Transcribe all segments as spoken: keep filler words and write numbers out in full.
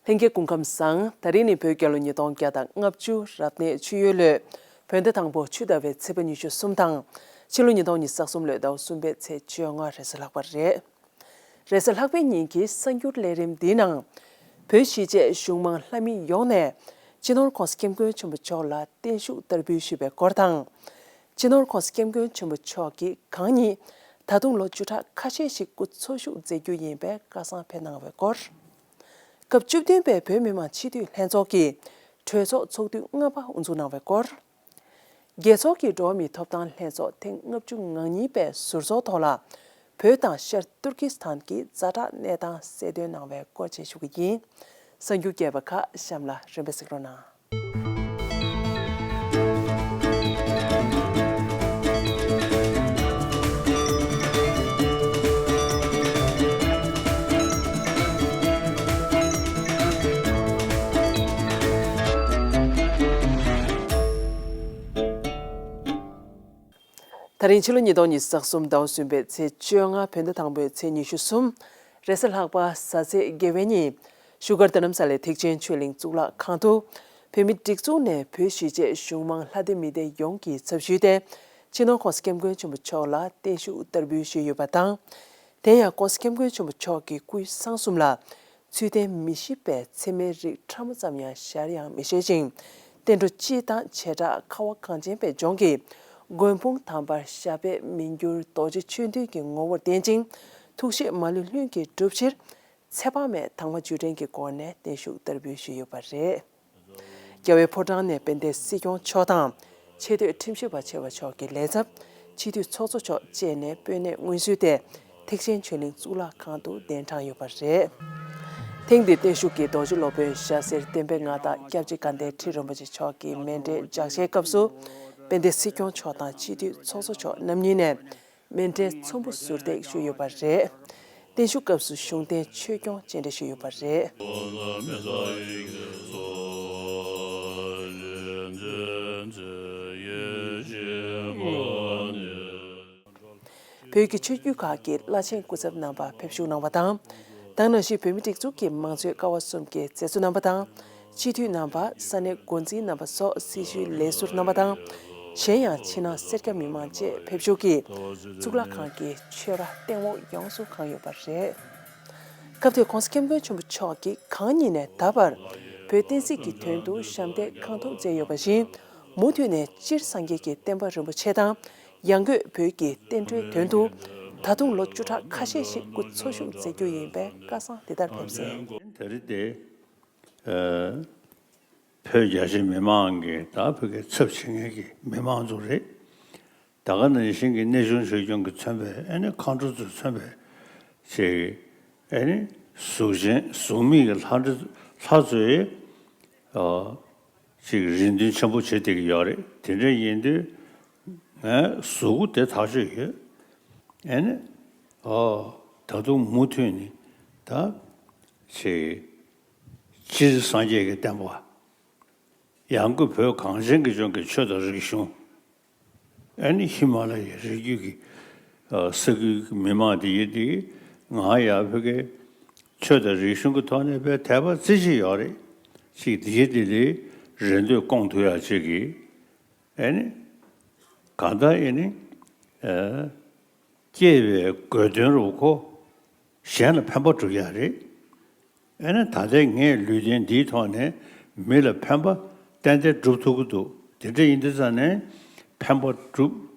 ལྷན་རྒྱས་སྐུ་ཁམས་བཟང་། ད་རིང་ནི་བོད་རྒྱལ་ལོ་ཉིས་སྟོང་བརྒྱ་དང་ལྔ་བཅུ་རབ་གནས་ཆུ་ཡོས་ལོའི་བོད་ཟླ་དང་པོ་ཆུ་ཟླ་བའི་ཚེས་པ་ཉི་ཤུ་གསུམ་དང་། ཕྱི་ལོ་ཉིས་སྟོང་ཉི་ཤུ་རྩ་གསུམ་ལོའི་ཟླ་བ་གསུམ་པའི་ཚེས་བཅོ་ལྔ་རེས་གཟའ་ལྷག་པ་རེད། རེས་གཟའ་ལྷག་པའི་ཉིན་གྱི་གསར་འགྱུར་ལས་རིམ་འདིའི་ནང་། བོད་གཞིས་བྱེས་གཞུང་མང་ལྷ་མི་ཡོངས་ནས་སྤྱི་ནོར་༸གོང་ས་༸སྐྱབས་མགོན་ཆེན་པོ་མཆོག་ལ་བརྟན་བཞུགས་བསྟར་འབུལ་ཞུས་པའི་སྐོར་དང་། སྤྱི་ནོར་༸གོང་ས་༸སྐྱབས་མགོན་ཆེན་པོ་མཆོག་གིས་གང་ཉིད་ད་དུང་ལོ་བཅུ་ཕྲག་ཁ་ཤས་ཤིག་སྐུ་འཚོ་བཞུགས་མཛད་རྒྱུ་ཡིན་པའི་བཀའ་གསུང་ཕེབས་གནང་བའི་སྐོར། སྐབས་བཅུ་བདུན་པའི་བོད་མི་མང་སྤྱི་འཐུས་ལྷན་ཚོགས་ཀྱི་གྲོས་ཚོགས་ཚོགས་དུས་ལྔ་པ་དབུ་འཛུགས་གནང་བའི་སྐོར། རྒྱལ་ཚོགས་ཀྱི་འགྲོ་བ་མིའི་ཐོབ་ཐང་ལྷན་ཚོགས་ཐེངས་ལྔ་བཅུ་ང་གཉིས་པའི་ཟུར་ཚོགས་ཐོག་ལ། བོད་དང་ཤར་ཏུར་ཀི་སི་ཐན་གྱི་ཛ་དྲག་གནས་སྟངས་གསལ་སྟོན་གནང་བའི་སྐོར་བཅས་ཞུ་གི་ཡིན། གསར་འགྱུར་རྒྱས་པ་ཁག་གཤམ་ལ་རིམ་པས་གཟིགས་རོགས་གནང་། ད་རིང་ཕྱི་ལོ་ཉིས་སྟོང་ཉི་ཤུ་རྩ་གསུམ་ཟླ་བ་གསུམ་པའི་ཚེས་བཅོ་ལྔ། བོད་ཟླ་དང་པོའི་ཚེས་ཉི་ཤུ་གསུམ། རེས་གཟའ་ལྷག་པ། གཟའ་ཚེས་དགེ་བའི་ཉིན། བཞུགས་སྒར་རྡ་རམ་ས་ལའི་ཐེག་ཆེན་ཆོས་གླིང་གཙུག་ལག་ཁང་དུ། བོད་མིའི་སྒྲིག་འཛུགས་ནས་བོད་གཞིས་བྱེས་གཞུང་མང་ལྷ་སྡེ་མི་སྡེ་ཡོངས་ཀྱི་ཚབ་ཞུས་ཏེ། སྤྱི་ནོར་༸གོང་ས་༸སྐྱབས་མགོན་ཆེན་པོ་མཆོག་ལ་བརྟན་བཞུགས་བསྟར་འབུལ་ཞུས་ཡོད་པ་དང་། དེ་ཡང་༸གོང་ས་༸སྐྱབས་མགོན་ཆེན་པོ་མཆོག་གི་སྐུའི་གསང་གསུམ་ལ། ཚུལ་ལྡན་མི་ཤིས་པའི་མཚན་མའི་རིགས་ཕྲ་མོ་ཙམ་ཡང་གཞར་ཡང་མི་བཞེས་ཤིང་། བསྟན་འགྲོ་སྤྱི་དང་བྱེ་བྲག་ཁ་བ་གངས་ཅན་པའི་ལྗོངས་ཀྱི་མགོན་དཔུང་དམ་པར་ཞབས་པད་མི་འགྱུར་རྡོ་རྗེ་ཆོས་འདུས་ཀྱི་ངོ་བོར་བརྟེན་ཅིང་། ཐུགས་བཞེད་མ་ལུས་ལྷུན་གྱིས་འགྲུབ་ཕྱིར། ཚེ་དཔག་མེད་དྭངས་མ་བརྒྱུད་འདྲེན་གྱི་སྒོ་ནས་བརྟན་བཞུགས་བསྟར་འབུལ་ཞུས་ཡོད་པ་རེད། རྒྱལ་བའི་ཕོ་བྲང་ནས་དཔལ་ལྡན་སྲིད་སྐྱོང་མཆོག་དང་། ཆེས་མཐོའི་ཁྲིམས་ཞིབ་པ་ཆེ་བ་མཆོག་གི་ལས་ཚབ། སྤྱི་འཐུས་ཚོགས་གཙོ་མཆོག་བཅས་ནས་སྤོས་སྣེ་སྔོན་བསུས་ཏེ། ཐེག་ཆེན་ཆོས་གླིང་གཙུག་ལག་ཁང་དུ་གདན་དྲངས་ཡོད་པ་རེད། ཐེངས་འདིའི་བརྟན་བཞུགས་ཀྱི་རྡོ་རྗེ་སློབ་དཔོན་ཞྭ་སེར་བསྟན་པའི་མངའ་བདག་སྐྱབས་རྗེ་དགའ་ལྡན་ཁྲི་རིན་པོ་ཆེ་མཆོག་གི་མཎྜལ་ལྗགས་བཤད་སྐབས་སུ། དཔལ་ལྡན་སྲིད་སྐྱོང་མཆོག་དང་སྤྱི་འཐུས་ཚོགས་གཙོ་མཆོག་རྣམ་གཉིས་ནས། མཎྜལ་ཚོམ་བུ་ཟུར་འདེགས་ཞུས་ཡོད་པ་རེད། བརྟན་བཞུགས་སྐབས་སུ་གཞུང་བསྟེན་ཆོས་སྐྱོང་རྟེན་འབྲེལ་ཞུས་ཡོད་པ་རེད། བོད་ཀྱི་ཆོས་བརྒྱུད་ཁག་གི་བླ་ཆེན་སྐུ་ཚབ་རྣམ་པ་ཕེབས་བཞུགས་གནང་བ་དང་། ད་ག་ནང་བཞིན་བོད་མིའི་སྒྲིག་འཛུགས་ཀྱི་མང་གཙོའི་ཀ་བ་གསུམ་གྱི་མཛད་གཙོ་རྣམ་པ་དང་། སྤྱི་འཐུས་རྣམ་པ། ས་གནས་འགོ་འཛིན་རྣམ་པ་སོགས་སྲི་ཞུའི་ལས་ཟུར་རྣམ་པ་དང་། གཞན་ཡང་ཕྱི་ནང་སེར་སྐྱ་མི་མང་བཅས་ཕེབས་བཞུགས་ཀྱིས་གཙུག་ལག་ཁང་གི་ཆོས་ར་སྟེང་འོག་ཡོངས་སུ་གང་ཡོད་པ་རེད། སྐབས་དེར་༸གོང་ས་༸སྐྱབས་མགོན་ཆེན་པོ་མཆོག་གིས་གང་ཉིད་ནས་ད་བར་བོད་བསྟན་སྲིད་ཀྱི་དོན་དུ་ཞབས་འདེགས་གང་ཐུབ་མཛད་ཡོད་པ་བཞིན། མུ་མཐུད་ནས་སྤྱིར་སངས་རྒྱས་ཀྱི་བསྟན་པ་རིན་པོ་ཆེ་དང་། ཡང་སྒོས་བོད་ཀྱི་བསྟན་འགྲོའི་དོན་དུ་ད་དུང་ལོ་བཅུ་ཕྲག་ཁ་ཤས་ཤིག་སྐུ་འཚོ་བཞུགས་མཛད་རྒྱུ་ཡིན་པའི་བཀའ་གསུང་འདི་ལྟར་ཕེབས་ཟིན། ད་རེས་དེ། ཨ། བོད་རྒྱ་ཆེ་མི་མང་གི་ད་བོད་ཀྱི་ཚབ་བྱེད་མཁན་གྱི་མི་མང་ཚོ་རེད། ད་ག་ནང་བཞིན་གྱི་གནས་ཆུང་ཆོས་སྐྱོང་གིས་མཚོན་པའི་ཨ་ནི་མཁའ་འགྲོ་ཚོས་མཚོན་པའི་ཅིག་ཨ་ནི་གཟུགས་ཅན་གཟུགས་མེད་ཀྱི་ལྷ་འདྲེ་ལྷ་ཚོས་ཨ་ཅིག་རེ་འདུན་ཆེན་པོ་བྱེད་བསྡད་ཀྱི་ཡོད་རེད། དེ་འདྲ་ཡིན་དུས་ངའི་གཟུགས་པོ་དེ་ཐག་ཆོད་ཡོད། ཨ་ནི་ཨ་ད་དུང་མུ་མཐུད་ནས་ད་ཅིག་སྤྱིར་སངས་རྒྱས་ཀྱི་བསྟན་པ། ཡང་སྒོས་བོད་གངས་ཅན་གྱི་ལྗོངས་ཀྱི་ཆོས་དང་རིག་གཞུང་། ཨ་ནི་ཧི་མ་ལ་ཡའི་རི་རྒྱུད་ཀྱི་ཨ་ས་ཁུལ་གྱི་མི་མང་དེ་ཡིན་དེ། ང་ཡང་བོད་ཀྱི་ཆོས་དང་རིག་གཞུང་གི་ཐོག་ནས་དཔེ་དད་པ་རྩེ་གཅིག་ཡོད་རེད། ཅིག་དེ་ཡིན་དེ་ལས་རེ་འདོད་སྐོང་ཐུབ་ཡག་ཅིག་གི་ཨ་ནི་གང་ལྟར་ཨ་ནི་ཨ་སྐྱེས་པའི་དགོས་དོན་རུ་ཁོ་གཞན་ལ་ཕན་པ་སྒྲུབ་ཡག་རེད། ཨ་ནི་ད་ལྟའི་ངས་ལུས་རྟེན་འདིའི་ཐོག་ནས་མི་ལ་ཕན་པ་ཏན་ཏན་སྒྲུབ་ཐུབ་ཀྱི་འདུག་དེ་འདྲ་ཡིན་དུས་ཙང་ནས་ཕན་པ་སྒྲུབ་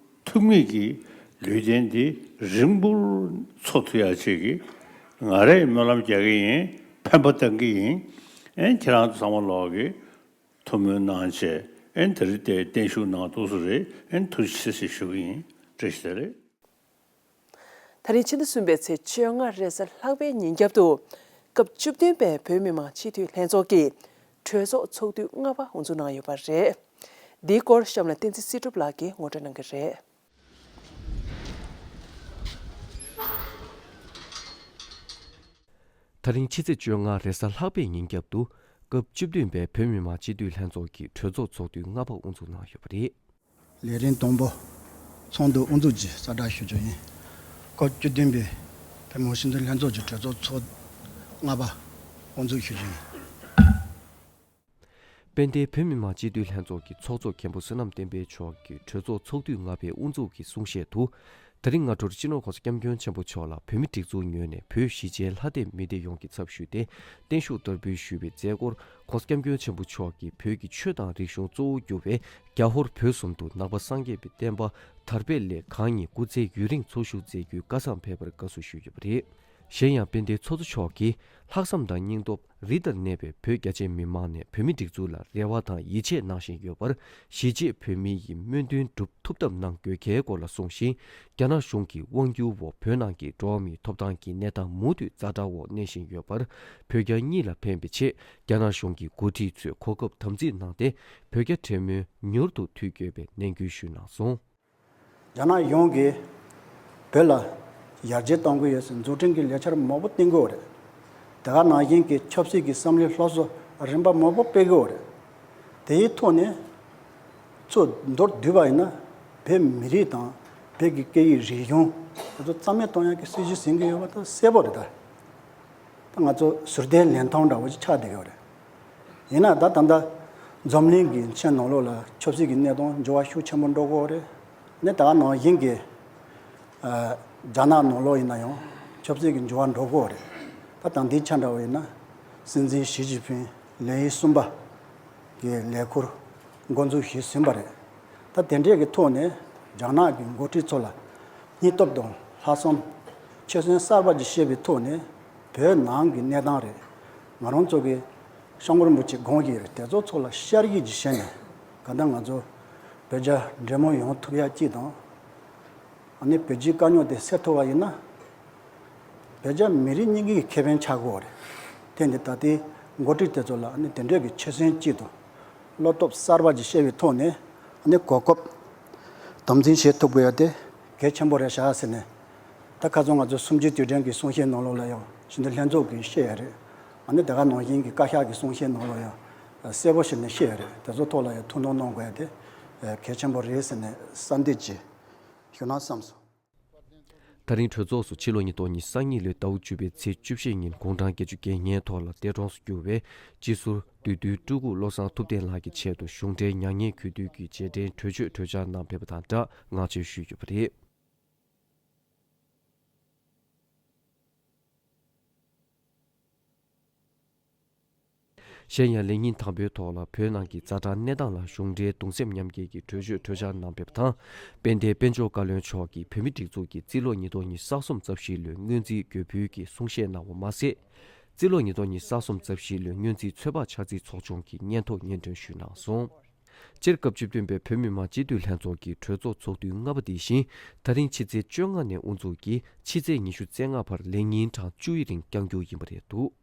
ཐུབ་མཁན་གྱི་ལུས་རྟེན་འདི་རིང་པོར་འཚོ་ཐུབ་ཡག་ཅིག་གི་ང་རས་སྨོན་ལམ་རྒྱག་གི་ཡིན། འཕེན་པ་བཏང་གི་ཡིན། ཨ་ནི་ཁྱེད་རང་ཚོ་ཚང་མ་ལོག་གི་ཐུགས་སྨོན་གནང་བྱས། ཨ་ནི་དེ་རིང་དེ་བརྟན་བཞུགས་གནང་ཐུབ་ས་རེད། ཨ་ནི་ཐུགས་རྗེ་ཆེ་ཞེས་ཞུ་གི་ཡིན། བཀྲ་ཤིས་བདེ་ལེགས། ད་རིང་ཕྱི་ཟླ་གསུམ་པའི་ཚེས་བཅོ་ལྔ་རེས་གཟའ་ལྷག་པའི་ཉིན་རྒྱབ་ཏུ། སྐབས་བཅུ་བདུན་པའི་བོད་མི་མང་སྤྱི་འཐུས་ལྷན་ཚོགས་ཀྱི་གྲོས་ཚོགས་ཚོགས་དུས་ལྔ་པ་དབུ་འཛུགས་གནང་ཡོད་པ་རེད། འདིའི་སྐོར་གཤམ་ལ་བསྟན་འཛིན་སྲིད་སྒྲུབ་ལགས་ཀྱིས་ངོ་སྤྲོད་གནང་གི་རེད། ད་རིང་ཕྱི་ཚེས་བཅོ་ལྔ་རེས་གཟའ་ལྷག་པའི་ཉིན་རྒྱབ་ཏུ། སྐབས་བཅུ་བདུན་པའི་བོད་མི་མང་སྤྱི་འཐུས་ལྷན་ཚོགས་ཀྱི་གྲོས་ཚོགས་ཚོགས་དུས་ལྔ་པ་དབུ་འཛུགས་གནང་ཡོད་པ་རེད། ལས་རིམ་དང་པོ་ཚོགས་འདུ་དབུ་འཛུགས་ཀྱི་གསལ་བསྒྲགས་ཞུ་རྒྱུ་ཡིན། སྐབས་བཅུ་བདུན་པའི་བོད་མི་མང་སྤྱི་འཐུས་ལྷན་ཚོགས་ཀྱི་གྲོས་ཚོགས་ཚོགས་ལྔ་པ་དབུ་འཛུགས་ཞུ་རྒྱུ་ཡིན། དཔལ་ལྡན་བོད་མི་མང་སྤྱི་འཐུས་ལྷན་ཚོགས་ཀྱི་ཚོགས་གཙོ་མཁན་པོ་བསོད་ནམས་བསྟན་འཕེལ་མཆོག་གིས་གྲོས་ཚོགས་ཚོགས་དུས་ལྔ་པའི་དབུ་འཛུགས་ཀྱི་གསུང་བཤད་དུ། ད་རིང་སྔ་དྲོར་སྤྱི་ནོར་༸གོང་ས་༸སྐྱབས་མགོན་ཆེན་པོ་མཆོག་ལ་བོད་མི་སྒྲིག་འཛུགས་ངོས་ནས་བོད་གཞིས་བྱེས་ལྷ་སྡེ་མི་སྡེ་ཡོངས་ཀྱི་ཚབ་ཞུས་ཏེ་བརྟན་བཞུགས་བསྟར་འབུལ་ཞུས་པའི་མཛད་སྒོར་༸གོང་ས་༸སྐྱབས་མགོན་ཆེན་པོ་མཆོག་གིས་བོད་ཀྱི་ཆོས་དང་རིག་གཞུང་གཙོ་བོར་གྱུར་པའི་རྒྱ་ཧོར་བོད་གསུམ་དུ་ནང་པ་སངས་རྒྱས་པའི་བསྟན་པ་དར་སྤེལ་སླད་གང་ཉིད་སྐུ་ཚེ་ཡུན་རིང་འཚོ་བཞུགས་མཛད་རྒྱུའི་བཀའ་བཟང་ཕེབས་པར་དགའ་བསུ་ཞུས་ཡོད་པ་རེད། གཞན་ཡང་དཔལ་ལྡན་ཚོགས་གཙོ་མཆོག་གིས་ལྷག་བསམ་དང་སྙིང་སྟོབས་རི་ལྟར་གནས་པའི་བོད་རྒྱ་ཆེའི་མི་མང་ནས་བོད་མི་སྒྲིག་འཛུགས་ལ་རེ་བ་དང་ཡིད་ཆེས་གནང་བཞིན་ཡོད་པར། གཞིས་བྱེས་བོད་མི་ཡི་སྨོན་འདུན་སྒྲུབ་ཐུབ་ཐབས་གནང་དགོས་གལ་སྐོར་ལ་གསུངས་ཤིང་། རྒྱ་ནག་གཞུང་གི་དབང་སྒྱུར་འོག་བོད་ནང་གི་འགྲོ་བ་མིའི་ཐོབ་ཐང་གི་གནས་སྟངས་མུ་མཐུད་ཛ་དྲག་འོག་གནས་བཞིན་ཡོད་པར། བོད་རྒྱ་གཉིས་ལ་ཕན་པའི་ཆེད་རྒྱ་ནག་གཞུང་གི་འགོ་ཁྲིད་ཚོས་གོ་སྐབས་དམ་འཛིན་གནང་སྟེ། བོད་རྒྱ་འབྲེལ་མོལ་མྱུར་དུ་མཐུད་དགོས་པའི་ནན་སྐུལ་ཞུས་གནང་སོང་། རྒྱ་ནག་ཡོངས་ཀྱིས་བོད་ལ་ཡར་རྒྱས་གཏོང་གི་ཡོད་ཟེར་འཛུགས་སྐྲུན་གྱི་ལས་འཆར་མང་པོ་བཏིང་གི་ཡོད་རེད། དེ་ག་ནང་བཞིན་གྱི་ཆབ་སྲིད་ཀྱི་བསམ་བློའི་སློབ་གསོ་རིམ་པ་མང་པོ་སྤེལ་གི་ཡོད་རེད། དེའི་ཐོག་ནས་ཚུར་མདོར་བསྡུས་པ་ཡིན་ན་བོད་མི་རིགས་དང་བོད་ཀྱི་སྐད་ཡིག་རིག་གཞུང་དེ་ཚོ་རྩ་མེད་གཏོང་ཡག་གི་སྲིད་ཇུས་ཟིན་གྱི་ཡོད་པ་དེ་གསལ་པོ་རེད་ད། ད་ང་ཚོ་ཟུར་བལྟའི་ལེན་སྟངས་འདྲ་བོ་ཞིག་ཆགས་བསྡད་ཡོད་རེད། ཡིན་ན་ད་ད་ལྟ་འཛམ་གླིང་གི་ཆེས་ནང་ལོགས་ལ་ཆབ་སྲིད་ཀྱི་གནས་སྟངས་འགྱུར་བ་ཤུགས་ཆེན་པོ་འགྲོ་གི་ཡོད་རེད། ནི་ད་ག་ནང་བཞིན་གྱི་ཨ་རྒྱ་ནག་ནང་ལོགས་ཡིན་ན་ཡང་ཆབ་སྲིད་ཀྱི་འགྱུར་བ་འགྲོ་གི་ཡོད་རེད། ད་ད་ལྟའི་ཆ་འདྲ་བོ་ཡིན་ན་སྲིད་འཛིན་ཞི་ཅིན་ཕིང་ལེའུ་གསུམ་པ་གི་ལས་འཁུར་འགོ་འཛུགས་ཞུས་ཟིན་པ་རེད། ད་དེ་འདྲས་ཀྱི་ཐོག་ནས་རྒྱ་ནག་གི་འགོ་ཁྲིད་ཚོ་ལ་སྙིང་སྟོབས་དང་ལྷག་བསམ་ཆོད་སེམས་གསར་པ་ཅིག་བཤད་པའི་ཐོག་ནས་བོད་ནང་གི་གནས་སྟངས་རེད། ང་རང་ཚོ་གི་སྐྱབས་མགོན་རིན་པོ་ཆེ་དགོངས་ཀྱི་རེད། དེ་ཚོ་ཚོ་ལ་ཤར་གྱི་ཅིག་བྱས་ནས་ག་འདྲ་ང་ཚོ་བོད་རྒྱ་འབྲེལ་མོལ་ཡོང་ཐུབ་ཡག་ཅིག་དང་། ཨ་ནི་བོད་སྤྱིའི་དཀའ་རྙོག་དེ་སེལ་ཐུབ་པ་ཡིན་ན། བོད་རྒྱ་མི་རིགས་གཉིས་ཀྱི་ཁེ་ཕན་ཆགས་ཀྱི་ཡོད་རེད། དེ་འདི་ད་ལྟའི་འགོ་ཁྲིད་དེ་ཚོ་ལ་ཨ་ནི་དེ་འདྲས་ཀྱི་ཆོད་སེམས་གཅིག་དང་བློ་སྟོབས་གསར་པ་ཅིག་བཤད་པའི་ཐོག་ནས་ཨ་ནི་གོ་སྐབས་དམ་འཛིན་བྱེད་ཐུབ་དགོས་ཡ་དེ་གལ་ཆེན་པོ་རེད་ཤག་ཟེར་ནས། ད་ཁ་སང་ང་ཚོ་གསུམ་བཅུའི་དུས་དྲན་གྱི་གསུང་བཤད་ནང་ལོགས་ལ་ཡང་སྤྱི་འཐུས་ལྷན་ཚོགས་ཀྱིས་བཤད་ཡ་རེད། ཨ་ནི་དེ་ག་ནང་བཞིན་གྱི་བཀའ་ཤག་གི་གསུང་བཤད་ནང་ལོགས་ཡང་གསལ་པོ་བྱས་ནས་བཤད་ཡ་རེད། དེ་ཚོ་ཐོག་ལ་ཡང་ཐུགས་སྣང་གནང་དགོས་ཡ་དེ་གལ་ཆེན་པོ་རེད་ཟེར་ནས་གསལ་འདེབས་ཅིག་ཞུ་ན་བསམ་སོང་། ད་རིང་གྲོས་ཚོགས་སུ་ཕྱི་ལོ་ཉིས་སྟོང་ཉི་ཤུ་རྩ་གཉིས་ལོའི་ཟླ་བ་བཅུ་པའི་ཚེས་བཅུ་བཞི་ཉིན་དགུང་གྲངས་བརྒྱད་ཅུ་གྱ་ལྔའི་ཐོག་ལ་འདས་གྲོངས་སུ་གྱུར་བའི་སྤྱི་ཟུར་བདུད་འདུལ་སྤྲུལ་སྐུ་བློ་བཟང་ཐུབ་བསྟན་ལགས་ཀྱི་ཆེད་དུ་གཞུང་འབྲེལ་མྱ་ངན་གུས་འདུད་ཀྱི་རྗེས་དྲན་གྲོས་ཆོད་གྲོས་འཆར་གནང་ཕེབས་པ་དང་སྦྲགས་ངག་བཅད་ཞུས་ཡོད་པ་རེད། གཞན་ཡང་ལས་ཉིན་དང་པོའི་ཐོག་ལ་བོད་ནང་གི་ཛ་དྲག་གནས་སྟངས་ལ་གཞུང་འབྲེལ་གདུང་སེམས་མཉམ་སྐྱེད་ཀྱི་གྲོས་ཆོད་གྲོས་འཆར་གནང་ཕེབས་དང་། དཔལ་ལྡན་དཔལ་འབྱོར་བཀའ་བློན་མཆོག་གིས་བོད་མིའི་སྒྲིག་འཛུགས་ཀྱི་རྩིས་ལོ་ཉིས་སྟོང་ཉི་ཤུ་རྩ་གསུམ་རྩ་བཞིའི་ལོའི་སྔོན་རྩིས་གྱོད་ཕུལ་གྱི་གསུང་བཤད་གནང་བ་མ་ཟད། རྩིས་ལོ་ཉིས་སྟོང་ཉི་ཤུ་རྩ་གསུམ་རྩ་བཞིའི་ལོའི་སྔོན་རྩིས་ཚོད་དཔག་འཆར་རྩིས་ཚོགས་ཆུང་གི་སྙན་ཐོ་སྙན་སྒྲོན་ཞུས་གནང་སོང་། སྤྱིར་སྐབས་བཅུ་བདུན་པའི་བོད་མི་མང་སྤྱི་འཐུས་ལྷན་ཚོགས་ཀྱི་གྲོས་ཚོགས་ཚོགས་དུས་ལྔ་པ་འདི་བཞིན་ད་རིང་ཕྱི་ཚེས་བཅོ་ལྔ་ནས་དབུ་འཛུགས་ཀྱིས་ཕྱི་ཚེས་ཉི་ཤུ་རྩ་ལྔ་བར་ལས་ཉིན་གྲངས་བཅུ་ཡི་རིང་བསྐྱང་རྒྱུ་ཡིན་པ་རེད་འདུག།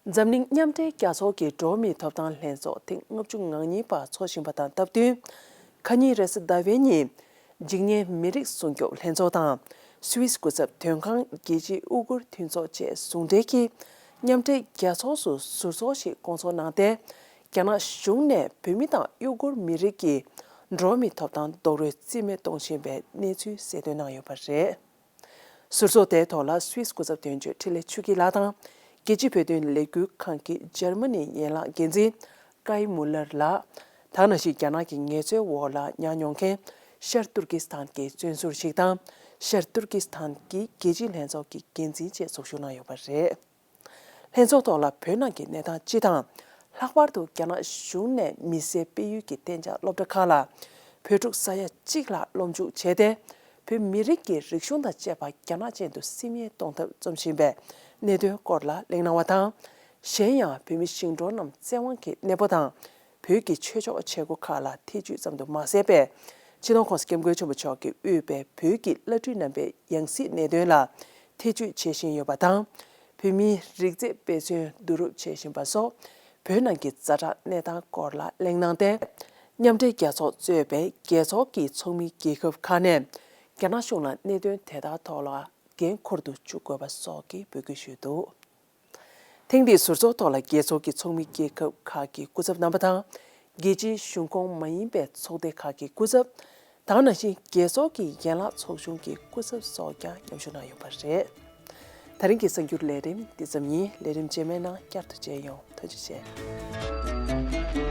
འཛམ་གླིང་མཉམ་འབྲེལ་རྒྱལ་ཚོགས་ཀྱི་འགྲོ་བ་མིའི་ཐོབ་ཐང་ལྷན་ཚོགས་ཐེངས་ལྔ་བཅུ་ང་གཉིས་པ་འཚོགས་བཞིན་པ་དང་སྟབས་བསྟུན། ཁ་ཉིན་རེས་གཟའ་ཟླ་བའི་ཉིན། འཇིགས་ཉེན་མི་རིགས་སྲུང་སྐྱོབ་ལྷན་ཚོགས་དང་། སུད་སི་སྐུ་ཚབ་དོན་ཁང་རྒྱལ་སྤྱིའི་ཨུ་གུར་མཐུན་ཚོགས་བཅས་ཟུང་འབྲེལ་གྱིས། མཉམ་འབྲེལ་རྒྱལ་ཚོགས་སུ་ཟུར་ཚོགས་ཤིག་བསྐོང་ཚོགས་གནང་སྟེ། རྒྱ་ནག་གཞུང་ནས་བོད་མི་དང་ཨུ་གུར་མི་རིགས་ཀྱི་འགྲོ་བ་མིའི་ཐོབ་ཐང་རྡོག་རོལ་རྩིས་མེད་གཏོང་བཞིན་པའི་གནས་ཚུལ་གསལ་སྟོན་གནང་ཡོད་པ་རེད། ཟུར་ཚོགས་དེའི་ཐོག་ལ་སུད་སི་སྐུ་ཚབ་དོན་གཅོད་འཕྲིན་ལས་ཆོས་སྐྱིད་ལགས་དང་། རྒྱལ་སྤྱིའི་བོད་དོན་ལས་འགུལ་ཁང་གི་འཇར་མ་ནིའི་ཡན་ལག་འགན་འཛིན་ཀའི་མུ་ལར་ལགས། དེ་ནང་བཞིན་རྒྱ་ནག་གི་ངལ་རྩོལ་འོག་ལ་ཉར་མྱོང་མཁན་ཤར་ཏུར་ཀི་སི་ཐན་གྱི་བཙོན་ཟུར་ཞིག་དང་། ཤར་ཏུར་ཀི་སི་ཐན་གྱི་རྒྱལ་སྤྱིའི་ལྷན་ཚོགས་ཀྱི་འགན་འཛིན་བཅས་ཚོགས་ཞུགས་གནང་ཡོད་པ་རེད། ལྷན་ཚོགས་ཐོག་ལ་བོད་ནང་གི་གནས་སྟངས་སྤྱི་དང་། ལྷག་པར་དུ་རྒྱ་ནག་གཞུང་ནས་མི་སེར་སྤེལ་ཡུལ་གྱི་གཏན་འཇགས་སློབ་གྲྭ་ཁག་ལ་བོད་ཕྲུག་ས་ཡ་གཅིག་ལྷག་སློབ་འཇུག་བྱས་ཏེ། བོད་མི་རིགས་ཀྱི་རིག་གཞུང་དང་བཅས་པ་རྒྱ་ནག་ཅན་དུ་སིམ་ཡས་གཏོང་ཐབས་རྩོམ་བཞིན་པའི་གནད་དོན་སྐོར་ལ་གླེང་གནང་བ་དང་། གཞན་ཡང་བོད་མི་ཞིང་འབྲོག་རྣམས་བཙན་དབང་གིས་གནས་སྤོ་དང་། བོད་ཀྱི་ཆོས་ཕྱོགས་བྱེད་སྒོ་ཁག་ལ་ཐེ་བྱུས་ཙམ་དུ་མ་ཟད་པའི། སྤྱི་ནོར་༸གོང་ས་༸སྐྱབས་མགོན་ཆེན་པོ་མཆོག་གིས་དབུས་པའི་བོད་ཀྱི་བླ་སྤྲུལ་རྣམ་པའི་ཡང་སྲིད་གནད་དོན་ལ་ཐེ་བྱུས་བྱེད་བཞིན་ཡོད་པ་དང་། བོད་མིའི་རིགས་རྫས་དཔེ་མཚོན་བསྡུ་རུབ་བྱེད་བཞིན་པ་སོགས་བོད་ནང་གི་ཛ་དྲག་གནས་སྟངས་སྐོར་ལ་གླེང་གནང་སྟེ། མཉམ་འབྲེལ་རྒྱལ་ཚོགས་གཙོས་པའི་རྒྱལ་ཚོགས་ཀྱི་ཚོགས་མི་རྒྱལ་ཁབ་ཁག་ནས་རྒྱ་ནག་གཞུང་ལ་གནད་དོན་དེ་དག་ཐོག་ལ་འགན་འཁུར་དུ་བཅུག་དགོས་པ་སོགས་ཀྱི་འབོད་སྐུལ་ཞུས་འདུག། ཐེངས་འདིའི་ཟུར་ཚོགས་ཐོག་ལ་རྒྱལ་ཚོགས་ཀྱི་ཚོགས་མི་རྒྱལ་ཁབ་ཁག་གི་སྐུ་ཚབ་རྣམ་པ་དང་། རྒྱལ་སྤྱིའི་གཞུང་ཁོངས་མ་ཡིན་པའི་ཚོགས་སྡེ་ཁག་གི་སྐུ་ཚབ། དེ་ནང་བཞིན་རྒྱལ་ཚོགས་ཀྱི་ཡན་ལག་ཚོགས་ཆུང་གི་སྐུ་ཚབ་སོགས་ཀྱང་མཉམ་ཞུགས་གནང་ཡོད་པ་རེད། ད་རིང་གི་གསར་འགྱུར་ལས་རིམ་འདི་ཙམ་ཡིན། ལས་རིམ་རྗེས་མའི་ནང་བསྐྱར་དུ་མཇལ་ཡོང་། ཐུགས་རྗེ་ཆེ།